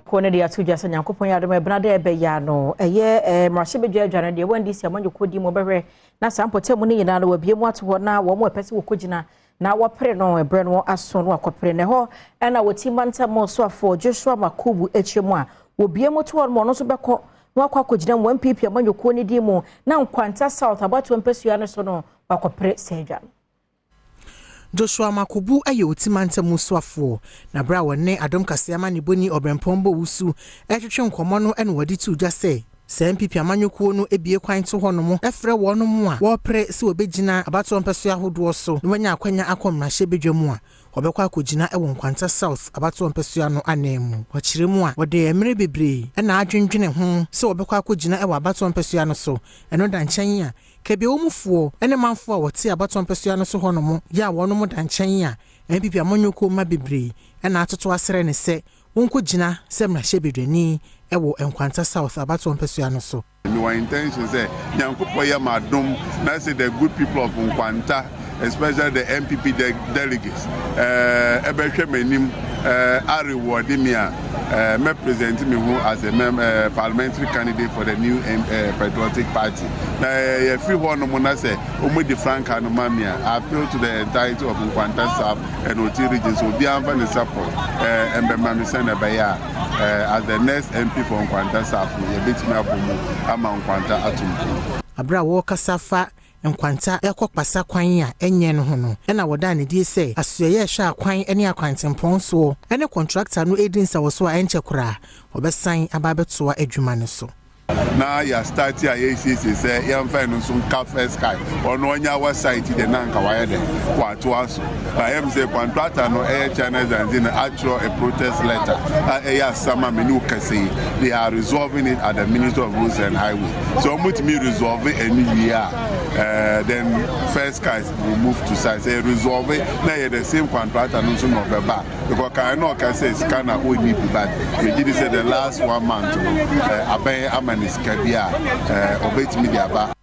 Kuo no de ato dwa sɛ Nyankopɔn yɛ adom a ɛbena dɛ ɛbɛyɛ ano ɛyɛ eh, mmarahyɛbadwa adwa no deɛ wɔn NDC amanyɔkuo di mu bɛhwɛ na saa mpɔtam no nyinaa no wɔabie mu ato hɔ na wɔn a ɛpɛ sɛ wɔkɔgyina na wɔpere no ɛberɛ no aso no akɔpere na ɛhɔ ɛna wɔti mantam soafoɔ Joshua Makubu akyire mu a wɔbie mu to hɔ no ɔno nso bɛkɔ na wakɔ akɔgyina mu NPP amanyɔkuo no din mu na Nkwanta South abatoɔ mpasua no so no wakɔpere sɛ adwa no. Joshua Makubu yɛ Oti mantam soafoɔ, na berɛ a wɔne Adom Kaseɛ amanebɔni Ɔberempɔn Bowusu retwetwe nkɔmmɔ no na wɔde too dwa sɛ, saa NPP amanyɔkuo no bue kwan to hɔnom frɛ wɔnom a wɔrepere sɛ wɔbɛgyina abatoɔ mpɛsoa ahodoɔ so na wɔanya akwanya akɔ mmarahyɛbadwa mu a, wɔbɛkɔ akɔgyina wɔ Nkwanta South abatoɔ mpɛsoa no ananmu. Ɔkyerɛ mu a, wɔde mmerɛ bebree na adwendwene ho sɛ wɔbɛkɔ akɔgyina wɔ abatoɔ mpɛsoa no so, ɛno da nkyɛn a, Kebia mufoɔ ne manfoɔ a wɔte abatoɔ mpɛsoa no so hɔnom yɛ a wɔnom da nkyɛn a NPP amanyɔkuo mma bebree na atoto asrɛ no sɛ wɔnkɔgyina sɛ mmarahyɛbadwani wɔ Nkwanta South abatoɔ mpɛsoa no so. Mewɔ intention sɛ Nyankopɔn yɛ m'adom na sɛ the good people of Nkwanta, especially the NPP delegates, ɛbɛhwɛ m'anim a-reward me a, mɛ present me ho as a parliamentary candidate for the New Patriotic Party. Na yɛfiri hɔ nom na sɛ wɔn di frankaa no ma me a, I appeal to the entirety of Nkwanta South and Oti region so obiara mfa ne support mbɛma me sɛ na ɛbɛyɛ a as the next MP for Nkwanta South no, yɛbɛtumi abɔ mu ama Nkwanta ato mpon. Abere a wɔrekasa fa Nkwanta ɛkɔ Kpasa kwan a ɛnyɛ no ho no, ɛna wɔdaa ne die sɛ asoɛyɛ ɛhwɛ akwan ne akwantempɔn soɔ ɛne contractor no edi nsawɔso a ɛnkyɛ koraa wɔbɛsan aba abɛtoa adwuma no so. Na yɛ start a yɛsiesie sɛ yɛmfa no nso nka first sky, ɔno ɔnya our site de na nka wayɛ dɛ watoa so na yɛm sɛ contractor no ɛyɛ China Zanzi no atwerɛ a protest letter a ɛyɛ asɛm a mene wo kɛse yi, they are resolving it at the Ministry of Roads and Highways, so ɔmotumi resolve ɛno wie a, then first skies will move to site. Sɛ resolve na yɛ the same contractor no nso na ɔbɛba, because kan na ɔka sɛ sika na ɔnni bi, but yɛgye di sɛ the last one month no abɛn ama ne sika bi a ɔbɛtumi de aba.